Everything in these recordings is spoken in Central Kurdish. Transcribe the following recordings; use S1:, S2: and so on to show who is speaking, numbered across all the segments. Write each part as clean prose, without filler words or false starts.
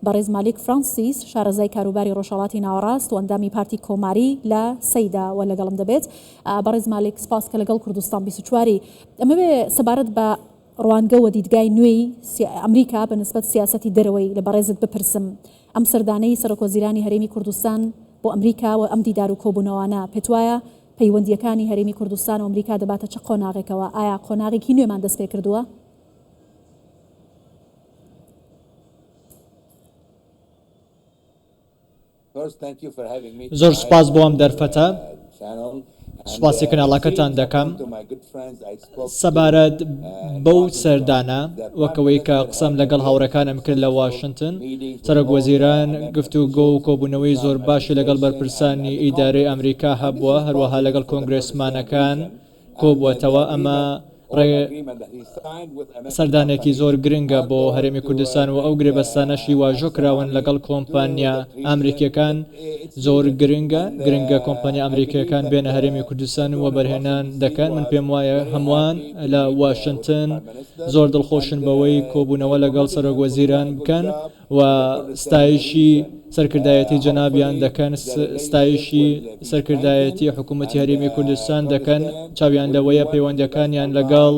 S1: بەڕێز مالیک فرانسیس شارەزای کاروباری ڕۆژهەڵاتی ناوەڕاست و ئەندامی پارتی کۆماری لە سەیدا وە لەگەڵم دەبێت. بەڕێز مالیک سپاس کە لەگەڵ کوردستان 24 ی. ئەمەوێ سەبارەت بە ڕوانگە و دیدگای نوێی ئەمریکا بە نسبەت سیاسەتی دەرەوەی لە بەڕێزت بپرسم. ئەم سەردانەی سەرۆکوەزیرانی هەرێمی کوردستان بۆ ئەمریکا و ئەم دیدار و کۆبوونەوانە پێتوایە پەیوەندییەکانی هەرێمی کوردستان و ئەمریکا دەباتە چ قۆناغێکەوە؟ ئایا قۆناغێکی نوێمان دەستپێکردووە؟
S2: زۆر سوپاس بۆ ئەم دەرفەتە. سوپاسی کەناڵەکەتان دەکەم. سەبارەت بەو سەردانە، وەک ئەوەی کە قسەم لەگەڵ هاوڕێکانم کرد لە واشنتن، سەرۆک وەزیران گفتوگۆ و کۆبوونەوەی زۆر باشی لەگەڵ بەرپرسانی ئیدارەی ئەمریکا هەبووە، هەروەها لەگەڵ کۆنگرێسمانەکان کۆبووەتەوە، ئەمە سەردانێکی زۆر گرنگە بۆ هەرێمی کوردستان و ئەو گرێبەستانەشی واژۆ کراون لەگەڵ کۆمپانیا ئەمریکییەکان زۆر گرنگە، گرنگە کۆمپانیا ئەمریکییەکان بێنە هەرێمی کوردستان و وەبەرهێنان دەکەن، من پێموایە هەمووان لە واشنتن زۆر دڵخۆشن بەوەی کۆبوونەوە لەگەڵ سەرۆکوەزیران بکەن و ستایشی سەرکردایەتی جەنابیان دەکەن، ستایشی سەرکردایەتی حکوومەتی هەرێمی کوردستان دەکەن، چاویان لەوەیە پەیوەندییەکانیان لەگەڵ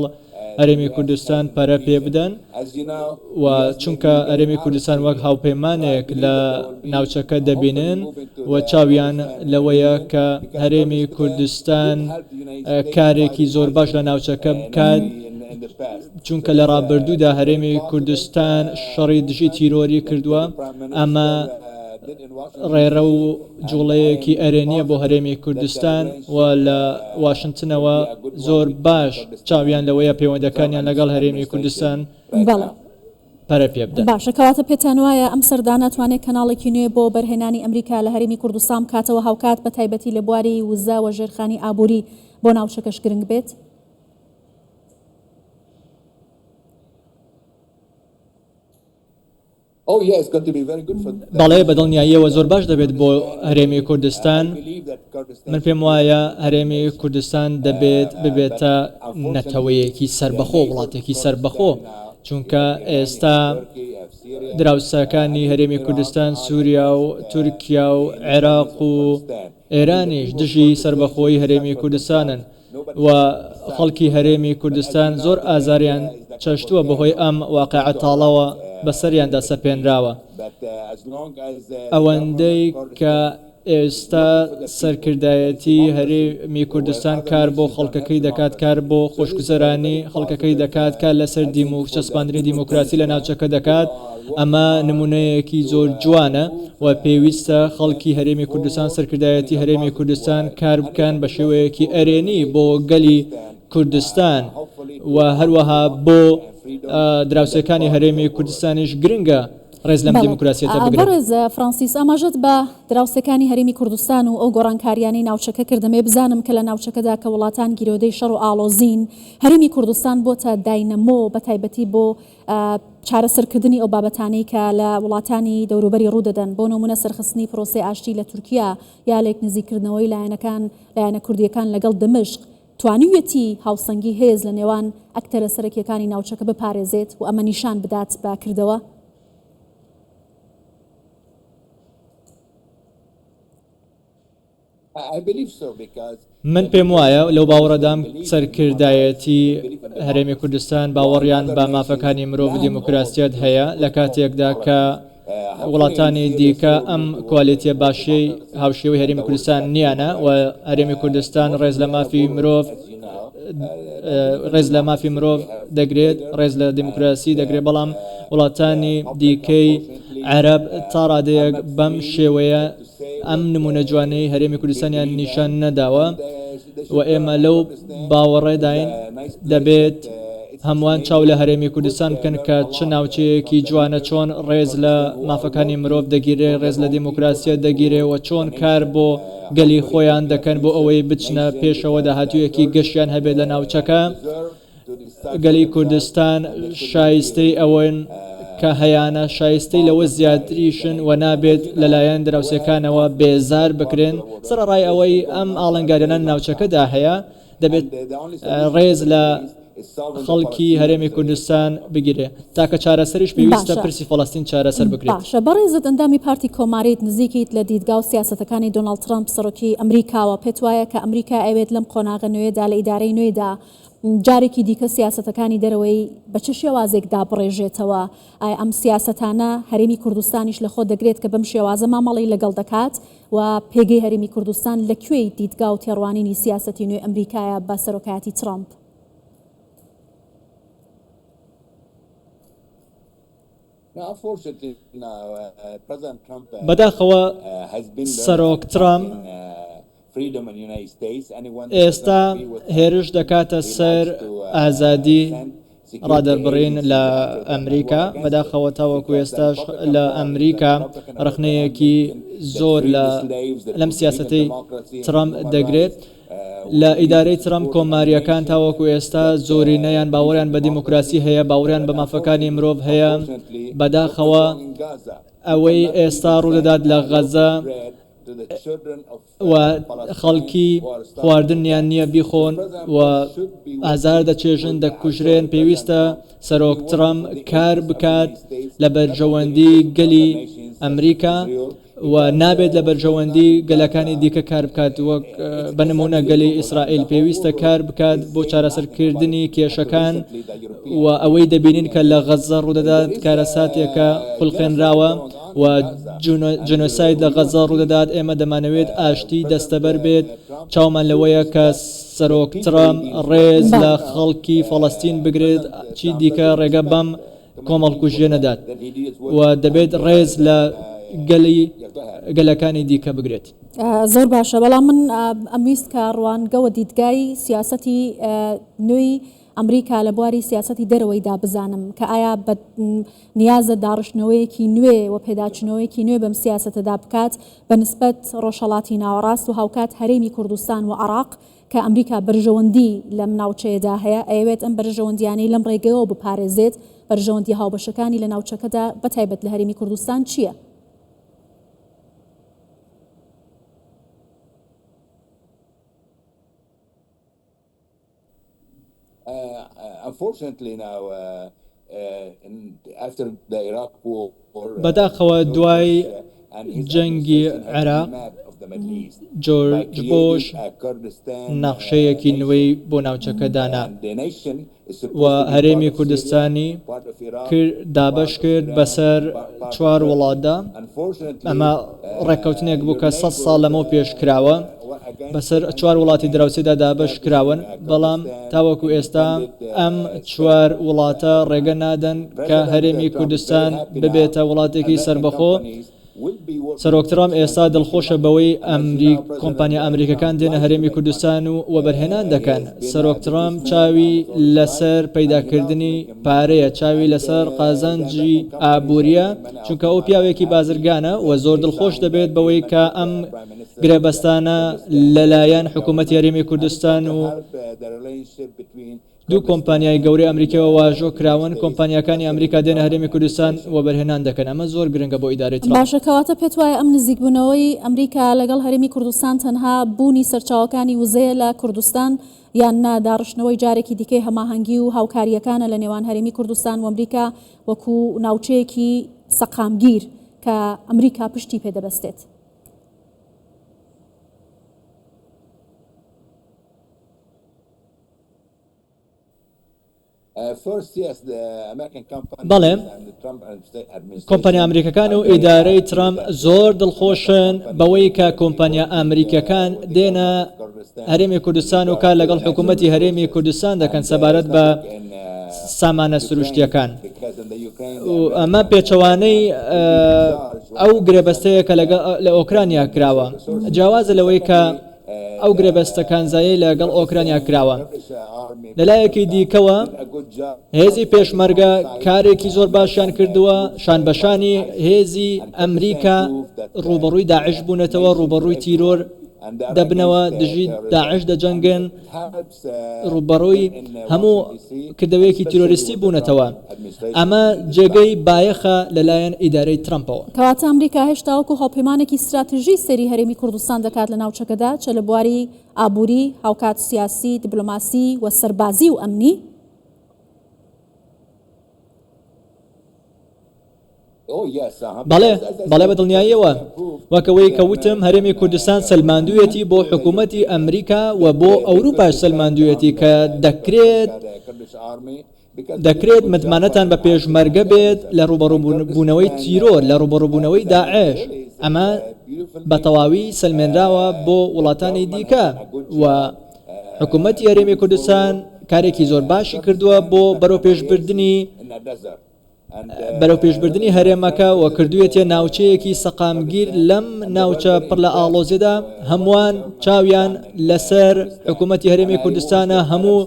S2: هەرێمی کوردستان پەرە پێ بدەن و چونکە هەرێمی کوردستان وەک هاوپەیمانێک لە ناوچەکە دەبینن و چاویان لەوەیە کە هەرێمی کوردستان کارێکی زۆر باش لە ناوچەکە بکات. چونکە لە ڕابردوودا هەرێمی کوردستان شەڕی دژی تیرۆری کردووە، ئەمە ڕێڕەو و جوڵەیەکی ئەرێنییە بۆ هەرێمی کوردستان و لە واشنتنەوە زۆر باش چاویان لەوەیە پەیوەندەکانیان لەگەڵ هەرێمی کوردستان پەرە پێ بدەن.
S1: باشە کەواتە پێتان وایە ئەم سەردانە توانێت کەناڵێکی نوێ بۆ بەرهێنانی ئەمریکا لە هەرێمی کوردستان بکاتەوە هاوکات بە تایبەتی لە بواری وزە و ژێرخانی ئابووری بۆ ناوچەکەش گرنگ بێت؟
S2: بەڵێ بەدڵنیاییەوە زۆر باش دەبێت بۆ هەرێمی کوردستان. من پێم وایە هەرێمی کوردستان دەبێت ببێتە نەتەوەیەکی سەربەخۆ، وڵاتێکی سەربەخۆ، چونکە ئێستا دراوسێکانی هەرێمی کوردستان سووریا و تورکیا و عێراق و ئێرانیش دژی سەربەخۆیی هەرێمی کوردستانن. و خەڵکی هەرێمی کوردستان زۆر ئازاریان چەشتووە بەهۆی ئەم واقیعە تاڵەوە بەسەریاندا سەپێنراوە. ئەوەندەی کە ئێستا سەرکردایەتی هەرێمی کوردستان کار بۆ خەڵکەکەی دەکات، کار بۆ خۆشگوزەرانی خەڵکەکەی دەکات، کار لەسەر چەسپاندنی دیموکراسی لە ناوچەکە دەکات، ئەمە نمونەیەکی زۆر جوانە و پێویستە خەڵکی هەرێمی کوردستان، سەرکردایەتی هەرێمی کوردستان کار بکەن بە شێوەیەکی ئەرێنی بۆ گەلی کوردستان و هەروەها بۆ دراوسێکانی هەرێمی کوردستانیش گرنگە ڕێز لەم دیموکراسیەتە بگرن.
S1: بەڕێز فرانسیس ئاماژەت بە دراوسێکانی هەرێمی کوردستان و ئەو گۆڕانکاریانەی ناوچەکە کرد، دەمەوێت بزانم کە لە ناوچەکەدا کە وڵاتان گیرۆدەی شەڕ و ئاڵۆزین، هەرێمی کوردستان بۆتە داینەمۆ بەتایبەتی بۆ چارەسەرکردنی ئەو بابەتانەی کە لە وڵاتانی دەوروبەری ڕوودەدەن، بۆ نموونە سەرخستنی پرۆسەی ئاشتی لە تورکیا یا لێکنزیککردنەوەی لایەنەکان لایەنە کوردییەکان لەگەڵ دمشق، توانیویەتی هاوسەنگی هێز لە نێوان ئەکتەرە سەرەکییەکانی ناوچەکە بپارێزێت و ئەمە نیشان بدات بە کردەوە؟
S2: من پێم وایە لەو باوەڕەدام سەرکردایەتی هەرێمی کوردستان باوەڕیان بە مافەکانی مرۆڤ و دیموکراسیەت هەیە لە کاتێکدا کە وڵاتانی دیکە ئەم کوالێتیە باشەی هاوشێوەی هەرێمی کوردستان نییانە و هەرێمی کوردستان ڕێز لە مافی مرۆڤ ڕێز لە مافی مرۆڤ دەگرێت ڕێز لە دیموکراسی دەگرێت بەڵام وڵاتانی دیکەی عەرەب تا ڕادەیەک بەم شێوەیە ئەم نمونە جوانەی هەرێمی کوردستانیان نیشان نەداوە و ئێمە لەو باوەڕێداین دەبێت هەمووان چاو لە هەرێمی کوردستان بکەن کە چ ناوچەیەکی جوانە چۆن ڕێز لە مافەکانی مرۆڤ دەگیرێ ڕێز لە دیموکراسیەت دەگیرێ و چۆن کار بۆ گەلی خۆیان دەکەن بۆ ئەوەی بچنە پێشەوە داهاتوویەکی گەشیان هەبێت لە ناوچەکە. گەلی کوردستان شایستەی ئەوەن کە هەیانە، شایستەی لەوە زیاتریشن و نابێت لەلایەن دراوسێکانەوە بێزار بکرێن، سەرەڕای ئەوەی ئەم ئاڵنگاریانە لە ناوچەکەدا هەیە، دەبێت ڕێز لە. خەڵکی هەرێمی کوردستان بگیرێ. تاکە چارەسەریش پێویستە
S1: باشە
S2: پرسی فەڵەستین چارەسەر بکرێت.
S1: باشە بەڕێزت ئەندامی پارتی کۆماریت نزیکیت لە دیدگا و سیاسەتەکانی دۆناڵد ترەمپ سەرۆکی ئەمریکاوە پێت وایە کە ئەمریکا ئەیەوێت لەم قۆناغە نوێیەدا لە ئیدارەی نوێدا جارێکی دیکە سیاسەتەکانی دەرەوەی بە چ شێوازێک دابڕێژێتەوە؟ ئایا ئەم سیاسەتانە هەرێمی کوردستانیش لەخۆ دەگرێت کە بەم شێوازە مامەڵەی لەگەڵ دەکات و پێگەی هەرێمی کوردستان لە کوێی دیدگا و تێڕوانینی سیاسەتی نوێی ئەمریکایە بە سەرۆکایەتی ترەمپ؟
S2: بەداخەوە سەرۆک ترەمپ ئێستا هێرش دەکاتە سەر ئازادی ڕادەربڕین لە ئەمریکا، بەداخەوە تاوەکو ئێستاش لە ئەمریکا ڕەخنەیەکی زۆر لەم سیاسەتەی ترەمپ دەگرێت. لە ئیدارەی ترەمپ کۆمارییەکان تاوەکو ئێستا زۆرینەیان باوەڕیان بە دیموکراسی هەیە، باوەڕیان بە مافەکانی مرۆڤ هەیە، بەداخەوە ئەوەی ئێستا ڕوودەدات لە غەزە و خەڵکی خواردنیان نییە بیخۆن و ئازار دەچێژن، دەکوژرێن، پێویستە سەرۆک ترەمپ کار بکات لە بەرژەوەندی گەلی ئەمریکا و نابێت لە بەرژەوەندی گەلەکانی دیکە کار بکات وەک بە نمونە گەلی ئیسرائیل پێویستە کار بکات بۆ چارەسەرکردنی کێشەکان و ئەوەی دەبینین کە لە غەززە ڕوودەدات کارەساتێکە خولقێنراوە و جینۆساید لە غەززە ڕوودەدات، ئێمە دەمانەوێت ئاشتی دەستەبەر بێت، چاومان لەوەیە کە سەرۆک ترەمپ ڕێز لە خەڵکی فەڵەستین بگرێت، چی دیکە ڕێگە بەم کۆمەڵکوژییە نەدات و دەبێت ڕێز لە گەلی گەلەکانی دیکە بگرێت.
S1: زۆر باشە، بەڵام من ئەمویست کە ڕوانگەوە دیدگای سیاسەتی نوێی ئەمریکا لە بواری سیاسەتی دەرەوەیدا بزانم کە ئایا بە نیازە داڕشتنەوەیەکی نوێ و پێداچونەوەیەکی نوێ بەم سیاسەتەدا بکات بە نسبەت ڕۆژهەڵاتی ناوەڕاست و هاوکات هەرێمی کوردستان و عێراق کە ئەمریکا بەرژەوەندی لەم ناوچەیەدا هەیە ئەیەوێت ئەم بەرژەوەندیانەی لەم ڕێگەیەوە بپارێزێت، بەرژەوەندیە هاوبەشەکانی لە ناوچەکەدا بە تایبەت لە هەرێمی کوردستان چیە؟
S2: بەداخەوە دوای جەنگی عێراق جۆرج بۆش نەخشەیەکی نوێی بۆ ناوچەکە دانا و هەرێمی کوردستانی کرد دابەش کرد بەسەر چوار وڵاتدا، ئەمە ڕێککەوتنێک بوو کە سەد ساڵ لەمەو پێش کراوە، بەسەر چوار وڵاتی دراوسێدا دابەش کراون، بەڵام تاوەکو ئێستا ئەم چوار وڵاتە ڕێگە نادەن کە هەرێمی کوردستان ببێتە وڵاتێکی سەربەخۆ. سەرۆک ترەمپ ئێستا دڵخۆشە بەوەی کۆمپانیا ئەمریکەکان دێنە هەرێمی کوردستان و وەبەرهێنان دەکەن. سەرۆک ترەمپ چاوی لەسەر پەیداکردنی پارەیە، چاوی لەسەر قازانجی ئابوورییە، چونکە ئەو پیاوێکی بازرگانە و زۆر دڵخۆش دەبێت بەوەی کە ئەم گرێبەستانە لەلایەن حکوومەتی هەرێمی کوردستان و دوو کۆمپانیای گەورەی ئەمریکیەوە واژۆ کراون، کۆمپانیاکانی ئەمریکا دێنە هەرێمی کوردستان وەبەرهێنان دەکەن، ئەمە زۆر گرنگە بۆ ئیدارەی ترەمپ.
S1: باشە کەواتە پێت وایە ئەم نزیکبوونەوەی ئەمریکا لەگەڵ هەرێمی کوردستان تەنها بوونی سەرچاوەکانی وزەیە لە کوردستان یان نا داڕشتنەوەی جارێکی دیکەی هەماهەنگی و هاوکارییەکانە لە نێوان هەرێمی کوردستان و ئەمریکا وەکو ناوچەیەکی سەقامگیر کە ئەمریکا پشتی پێ دەبەستێت؟
S2: بەڵێ، کۆمپانیا ئەمریکەکان و ئیدارەی ترەمپ زۆر دڵخۆشن بەوەی کە کۆمپانیا ئەمریکیەکان دێنە هەرێمی کوردستان و کار لەگەڵ حکوومەتی هەرێمی کوردستان دەکەن سەبارەت بە سامانە سروشتیەکان. ئەمە پێچەوانەی ئەو گرێبەستەیە کە لە ئۆکرانیا کراوە، جیاوازە لەوەی کە ئەو گرێبەستە کانزایەی لەگەڵ ئۆکرانیا کراوە. لەلایەکی دیکەوە هێزی پێشمەرگە کارێکی زۆر باشیان کردووە، شانبەشانی هێزی ئەمریکا ڕووبەڕووی داعش بوونەتەوە، ڕووبەڕووی تیرۆر دەبنەوە، دژی داعش دەجەنگن. ڕووبەڕووی هەموو کردەوەیەکی تیرۆریستی بوونەتەوە، ئەمە جێگەی بایەخە لەلایەن ئیدارەی ترەمپەوە.
S1: کەواتە ئەمریکا هێشتا وەکو هاوپەیمانێکی ستراتژی سەیری هەرێمی کوردستان دەکات لە ناوچەکەدا، چە لە بواری ئابووری، هاوکات سیاسی، دیبلۆماسی و سەربازی و ئەمنی.
S2: بەڵێ، بەڵێ بە دڵنیاییەوە. وەک ئەوەی کە وتم هەرێمی کوردستان سەلماندوویەتی بۆ حکوومەتی ئەمریکا و بۆ ئەوروپاش سەلماندوویەتی کە دەکرێت دەکرێت متمانەتان بە پێشمەرگە بێت لە ڕووبەڕووبوونەوەی تیرۆر، لە ڕووبەڕووبوونەوەی داعش. ئەمە بە تەواوی سەلمێنراوە بۆ وڵاتانی دیکە و حکوومەتی هەرێمی کوردستان کارێکی زۆر باشی کردووە بۆ بەرەوپێشبردنی بەرەوپێشبردنی هەرێمەکە و کردوویەتیە ناوچەیەکی سەقامگیر لەم ناوچە پڕ لە ئاڵۆزیەدا، هەمووان چاویان لەسەر حکوومەتی هەرێمی کوردستانە، هەموو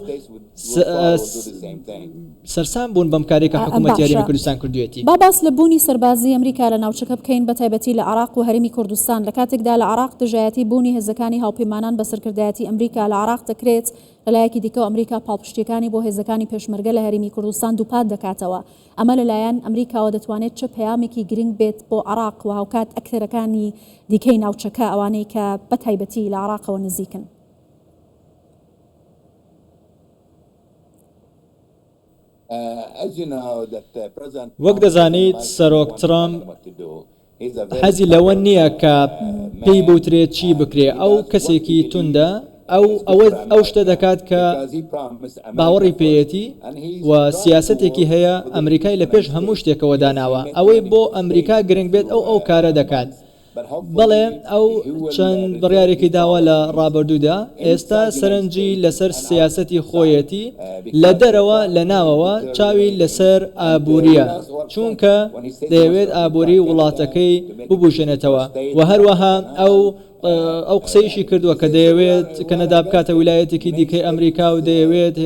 S2: سەرسام بوون بەم کارەی کە حکوومەتی هەرێمی
S1: باشە
S2: کوردستان کردوویەتی.
S1: با باس لە بوونی سەربازی ئەمریکا لە ناوچەکە بکەین بە تایبەتی لە عێراق و هەرێمی کوردستان لە کاتێکدا لە عێراق دژایەتی بوونی هێزەکانی هاوپەیمانان بە سەرکردایەتی ئەمریکا لە عێراق دەکرێت لە لایەکی دیکەوە ئەمریکا پاڵپشتییەکانی بۆ هێزەکانی پێشمەرگە لە هەرێمی کوردستان دووپات دەکاتەوە، ئەمە لە لایەن ئەمریکاوە دەتوانێت چ پەیامێکی گرنگ بێت بۆ عێراق و هاوکات ئەکتەرەکانی دیکەی ناوچەکە ئەوانەی کە بە تایبەتی لە عێراقەوە نزیکن؟
S2: وەک دەزانیت سەرۆک ترەمپ حەزی لەوە نییە کە پێی بوترێت چی بکرێ، ئەو کەسێکی توندە، ئەو ئەوە ئەو شتە دەکات کە باوەڕی پێیەتی و سیاسەتێکی هەیە ئەمریکای لە پێش هەموو شتێکەوە داناوە، ئەوەی بۆ ئەمریکا گرنگ بێت ئەو ئەو کارە دەکات. بەڵێ ئەو چەند بڕیارێکی داوە لە ڕابردوودا، ئێستا سەرنجی لەسەر سیاسەتی خۆیەتی لە دەرەوە لە ناوەوە چاوی لەسەر ئابوورییە، چونکە دەیەوێت ئابووری وڵاتەکەی ببوژێنێتەوە و هەروەها ئەو ئەو قسەیشی کردووە کە دەیەوێت کەنەدا بکاتە ویلایەتێکی دیکەی ئەمریکا و دەیەوێت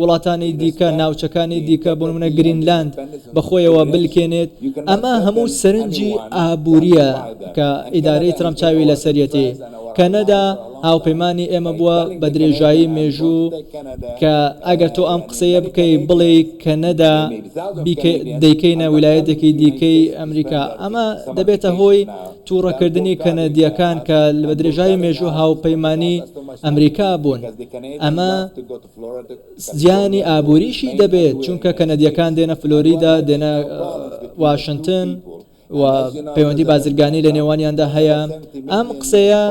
S2: وڵاتانی دیکە، ناوچەکانی دیکە بۆ نمونە گرینلاند بەخۆیەوە بلکێنێت، ئەمە هەموو سەرنجی ئابوورییە کە ئیدارەی ترەمپ چاوی لەسەریەتی. کەنەدا هاوپەیمانی ئێمە بووە بە درێژایی مێژوو کە ئەگەر تۆ ئەم قسەیە بکەی بڵێی کەنەدا دەیکەینە ویلایەتێکی دیکەی ئەمریکا ئەمە دەبێتە هۆی تووڕەکردنی کەنەدییەکان کە بە درێژایی مێژوو هاوپەیمانی ئەمریکا بوون. ئەمە زیانی ئابووریشی دەبێت، چونکە کەنەدییەکان دێنە فلۆریدا، دێنە واشنتن و پەیوەندی بازرگانی لە نێوانیاندا هەیە. ئەم قسەیە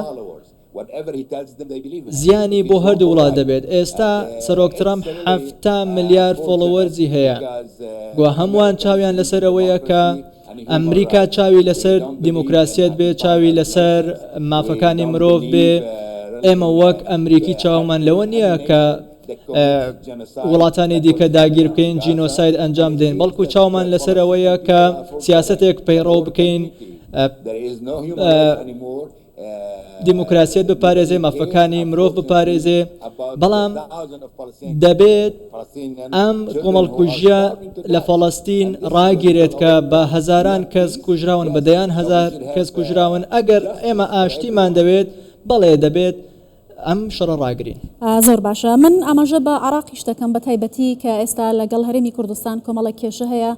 S2: زیانی بۆ هەردوو وڵات دەبێت. ئێستا سەرۆک ترەمپ 70 ملیار followers ی هەیە و هەمووان چاویان لەسەر ئەوەیە کە ئەمریکا چاوی لەسەر دیموکراسیەت بێ، چاوی لەسەر مافەکانی مرۆڤ بێ، ئێمە وەک ئەمریکی چاومان لەوە نییە کە وڵاتانی دیکە داگیر بکەین، جینۆساید ئەنجام بدەین، بەڵکو چاومان لەسەر ئەوەیە کە سیاسەتێک پەیڕەو بکەین دیموکراسیەت بپارێزێ، مافەکانی مرۆڤ بپارێزێ، بەڵام دەبێت ئەم کۆمەڵکوژیە لە فەڵەستین ڕاگیرێت کە بە هەزاران کەس کوژراون، بە دەیان هەزار کەس کوژراون، ئەگەر ئێمە ئاشتیمان دەوێت، بەڵێ دەبێت ئەم شەڕە ڕاگرین.
S1: زۆر باشە من ئاماژە بە عێراقیش دەکەم بە تایبەتی کە ئێستا لەگەڵ هەرێمی کوردستان کۆمەڵێک کێشە هەیە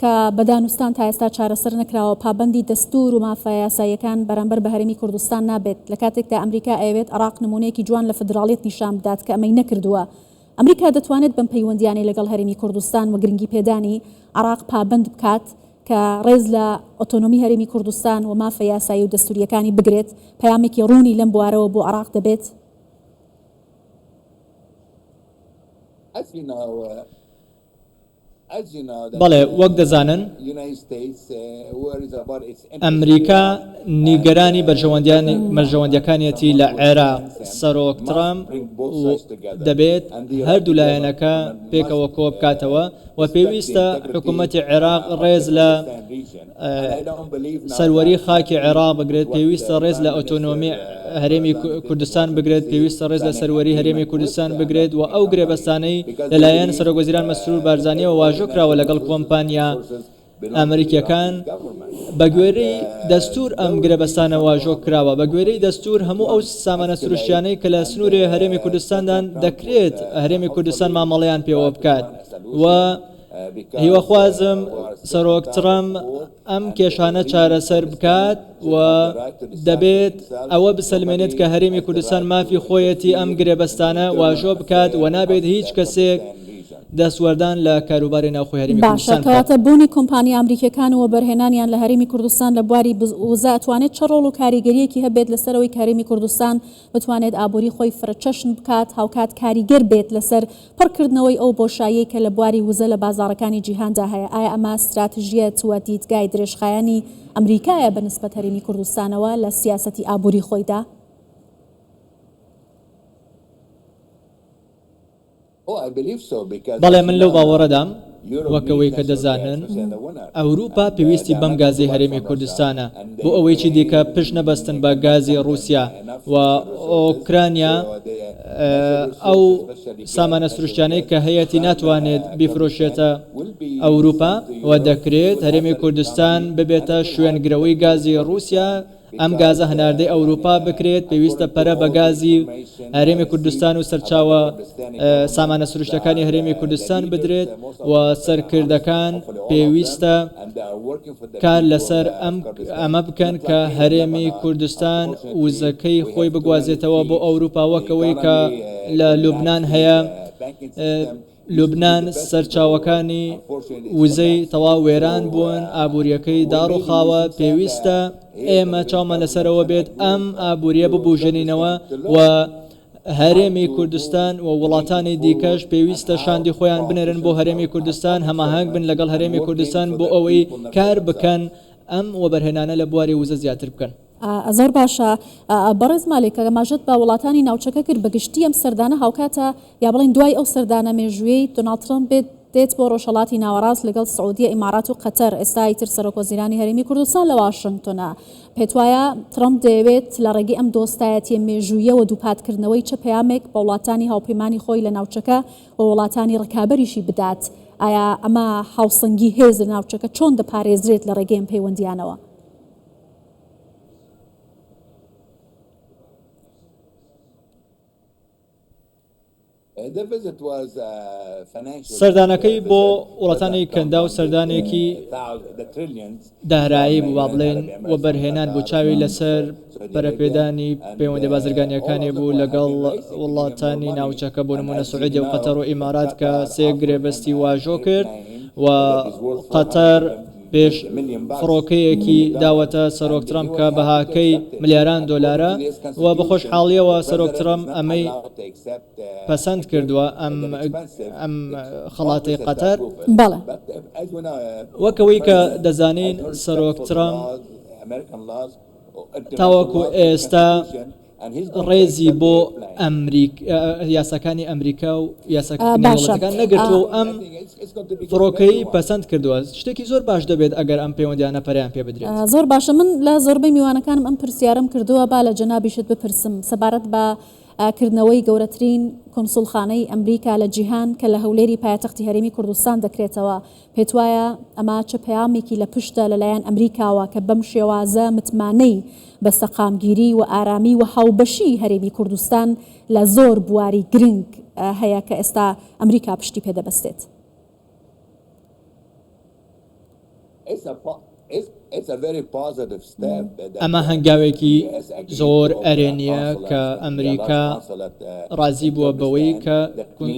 S1: کە بە دانوستان تا ئێستا چارەسەر نەکراوە، پابەندی دەستوور و مافە یاساییەکان بەرامبەر بە هەرێمی کوردستان نابێت، لە کاتێکدا ئەمریکا ئەیەوێت عێراق نموونەیەکی جوان لە فیدراڵیەت نیشان بدات کە ئەمەی نەکردووە. ئەمریکا دەتوانێت بەم پەیوەندییانەی لەگەڵ هەرێمی کوردستان و گرنگیپێدانی عێراق پابەند بکات کە ڕێز لە ئۆتۆنۆمی هەرێمی کوردستان و مافە یاسایی و دەستوورییەکانی بگرێت، پەیامێکی ڕوونی لەم بوارەوە بۆ عێراق دەبێت.
S2: بەڵێ، وەک دەزانن ئەمریکا نیگەرانی بەرژەوەندییەکانیەتی لە عێراق، سەرۆک ترەمپ دەبێت هەردوو لایەنەکە پێکەوە کۆبکاتەوە و پێویستە حکوومەتی عێراق ڕێز لە سەروەری خاکی عێراق بگرێت، پێویستە ڕێز لە ئۆتۆنۆمی هەرێمی کوردستان بگرێت، پێویستە ڕێز لە سەروەری هەرێمی کوردستان بگرێت و ئەو گرێبەستانەی لەلایەن سەرۆکوەزیران مەسرور بارزانییەوە واژۆ کراوە لەگەڵ کۆمپانیا ئەمریکییەکان، بەگوێرەی دەستوور ئەم گرێبەستانە واژۆ کراوە، بەگوێرەی دەستوور هەموو ئەو سامانە سروشتیانەی کە لە سنووری هەرێمی کوردستاندان دەکرێت هەرێمی کوردستان مامەڵەیان پێوە بکات و هیواخوازم سەرۆک ترەمپ ئەم کێشانە چارەسەر بکات و دەبێت ئەوە بسەلمێنێت کە هەرێمی کوردستان مافی خۆیەتی ئەم گرێبەستانە واژۆ بکات و نابێت هیچ کەسێک. دەستوەردان لە کاروباری ناوخۆی هەرێمی
S1: باشە
S2: کوردستان بکات.
S1: کەواتە بوونی کۆمپانیا ئەمریکیەکان و وەبەرهێنانیان لە هەرێمی کوردستان لە بواری وزە ئەتوانێت چ ڕۆڵ و کاریگەریەکی هەبێت لەسەر ئەوەی کە هەرێمی کوردستان بتوانێت ئابووری خۆی فرەچەشن بکات هاوکات کاریگەر بێت لەسەر پڕکردنەوەی ئەو بۆشاییەی کە لە بواری وزە لە بازاڕەکانی جیهاندا هەیە ئایا ئەمە ستراتژیەت و دیدگای درێژخایەنی ئەمریکایە بە نسبەت هەرێمی کوردستانەوە لە سیاسەتی ئابووری خۆیدا؟
S2: بەڵێ من لەو باوەڕەدام، وەک ئەوەی کە دەزانن ئەوروپا پێویستی بەم گازەی هەرێمی کوردستانە بۆ ئەوەی چیدیکە پشت نەبەستن بە گازی ڕووسیا و ئۆکرانیا ئەو سامانە سروشتیانەی کە هەیەتی ناتوانێت بیفرۆشێتە ئەوروپا و دەکرێت هەرێمی کوردستان ببێتە شوێنگرەوەی گازی ڕووسیا ئەم گازە هەناردەی ئەوروپا بکرێت، پێویستە پەرە بە گازی هەرێمی کوردستان و سەرچاوە سامانە سروشتەکانی هەرێمی کوردستان بدرێت و سەرکردەکان پێویستە کار لەسەر ئەم ئەمە بکەن کە هەرێمی کوردستان وزەکەی خۆی بگوازێتەوە بۆ ئەوروپا وەک ئەوەی کە لە لوبنان هەیە. لوبنان سەرچاوەکانی وزەی تەواو وێران بوون، ئابوورییەکەی داڕووخاوە، پێویستە ئێمە چاومان لەسەر ئەوە بێت ئەم ئابوورییە ببوژێنینەوە و هەرێمی کوردستان و وڵاتانی دیکەش پێویستە شاندی خۆیان بنێرن بۆ هەرێمی کوردستان، هەماهەنگ بن لەگەڵ هەرێمی کوردستان بۆ ئەوەی کار بکەن ئەم وەبەرهێنانە لە بواری وزە زیاتر بکەن.
S1: زۆر باشە بەڕێز مالیک ئاماژەت بە وڵاتانی ناوچەکە کرد بە گشتی ئەم سەردانە هاوکاتە یا بڵێین دوای ئەو سەردانە مێژوویەی دۆناڵد ترەمپ بێت دێت بۆ ڕۆژهەڵاتی ناوەڕاست لەگەڵ سعودیە ئیمارات و قەتەر ئێستا ئیتر سەرۆک وەزیرانی هەرێمی کوردستان لە واشنگتۆنە پێتوایە ترەمپ دەیەوێت لە ڕێگەی ئەم دۆستایەتیە مێژوویەوە دووپاتکردنەوەی چ پەیامێک بە وڵاتانی هاوپەیمانی خۆی لە ناوچەکە و وڵاتانی ڕکابەریشی بدات ئایا ئەمە هاوسەنگی هێز لە ناوچەکە چۆن دەپارێزرێت لە ڕێگەی ئەم پەیوەندیانەوە؟
S2: سەردانەکەی بۆ وڵاتانی کەنداو سەردانێکی دارایی بوو با بڵێین وەبەرهێنان بوو چاوی لەسەر پەرەپێدانی پەیوەندی بازرگانیەکانی بوو لەگەڵ وڵاتانی ناوچەکە بۆ نمونە سعودیە و قەتەر و ئیمارات کە سێ گرێبەستی واژۆ کرد و قەتەر پێش فڕۆکەیەکی داوەتە سەرۆک ترەمپ کە بەهاکەی ملیاران دۆلارە و بە خۆشحاڵییەوە سەرۆک ترەمپ ئەمەی پەسەند کردووە ئەم ئەم خەڵاتەی قەتەر.
S1: بەڵێ.
S2: وەک ئەوەی کە دەزانین سەرۆک ترەمپ تاوەکو ئێستا ڕێزی بۆ یاساکانی ئەمریکا و یاسا نێودەوڵەتیەکان نەگرتووە و ئەم فڕۆکەی پەسەند کردووە، شتێکی زۆر باش دەبێت ئەگەر ئەم پەیوەندیانە پەرەیان پێ بدرێت.
S1: زۆر باشە من لە زۆربەی میوانەکانم ئەم پرسیارەم کردووە با لە جەنابیشت بپرسم سەبارەت بە کردنەوەی گەورەترین کونسوڵخانەی ئەمریکا لە جیهان کە لە هەولێری پایەتەختی هەرێمی کوردستان دەکرێتەوە پێتوایە ئەمە چ پەیامێکی لە پشتە لەلایەن ئەمریکاوە کە بەم شێوازە متمانەی بە سەقامگیری و ئارامی و هاوبەشیی هەرێمی کوردستان لە زۆر بواری گرنگ هەیە کە ئێستا ئەمریکا پشتی پێ دەبەستێت؟
S2: ئەمە هەنگاوێکی زۆر ئەرێنییە کە ئەمریکا ڕازی بووە بەوەی کە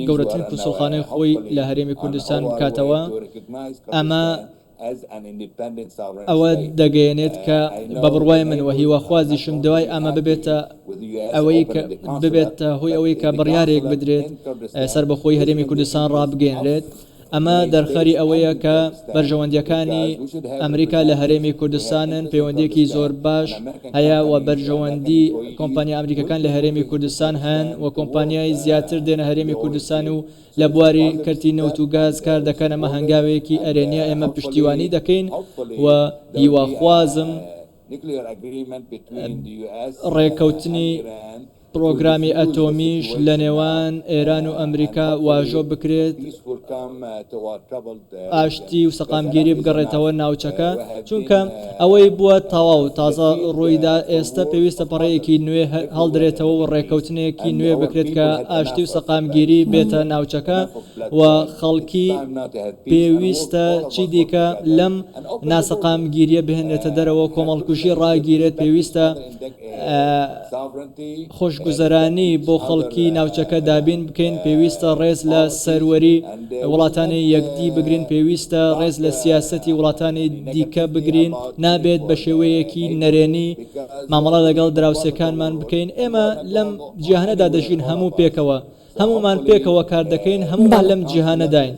S2: گەورەترین کونسوڵخانەی خۆی لە هەرێمی کوردستان بکاتەوە، ئەمە ئەوە دەگەیەنێت کە بە بڕوای من و هیواخوازیشم دوای ئەمە ببێتە ئەوەی کە ببێتە هۆی ئەوەی کە بڕیارێک بدرێت سەربەخۆیی هەرێمی کوردستان ڕابگەیەنرێت. ئەمە دەرخەری ئەوەیە کە بەرژەوەندییەکانی ئەمریکا لە هەرێمی کوردستانن، پەیوەندییەکی زۆر باش هەیە و بەرژەوەندی کۆمپانیا ئەمریکیەکان لە هەرێمی کوردستان هەن و کۆمپانیای زیاتر دێنە هەرێمی کوردستان و لە بواری کەرتی نەوت و گاز کار دەکەن، ئەمە هەنگاوێکی ئەرێنییە، ئێمە پشتیوانی دەکەین و هیواخوازم ڕێککەوتنی پڕۆگرامی ئەتۆمیش لە نێوان ئێران و ئەمریکا واژۆ بکرێت، ئاشتی و سەقامگیری بگەڕێتەوە ناوچەکە، چونکە ئەوەی بووە تەواو تازە ڕوویدا، ئێستە پێویستە پەڕەیەکی نوێ هەڵدرێتەوە و ڕێککەوتنێکی نوێ بکرێت کە ئاشتی و سەقامگیری بێتە ناوچەکە و خەڵکی پێویستە چیدیکە لەم ناسەقامگیرییە بهێنرێتە دەرەوە، کۆمەڵکوژی ڕاگیرێت، پێویستە. خۆشگوزەرانی بۆ خەڵکی ناوچەکە دابین بکەین، پێویستە ڕێز لە سەروەری وڵاتانی یەکدی بگرین، پێویستە ڕێز لە سیاسەتی وڵاتانی دیکە بگرین، نابێت بە شێوەیەکی نەرێنی مامەڵە لەگەڵ دراوسێکانمان بکەین، ئێمە لەم جیهانەدا دەژین هەموو پێکەوە. هەموومان پێکەوە کار دەکەین، هەموومان لەم جیهانەداین.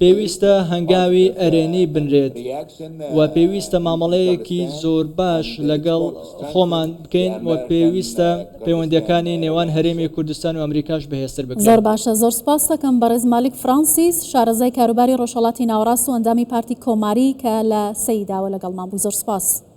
S2: پێویستە هەنگاوی ئەرێنی بنرێت و پێویستە مامەڵەیەکی زۆر باش لەگەڵ خۆمان بکەین و پێویستە پەیوەندییەکانی نێوان هەرێمی کوردستان و ئەمریکاش بەهێزتر بکرێن.
S1: زۆر باشە، زۆر سوپاست دەکەم بەڕێز مالیک فرانسیس، شارەزای کاروباری ڕۆژهەڵاتی ناوەڕاست و ئەندامی پارتی کۆماری کە لە سەیداوە لەگەڵمان بووی. زۆر سوپاس.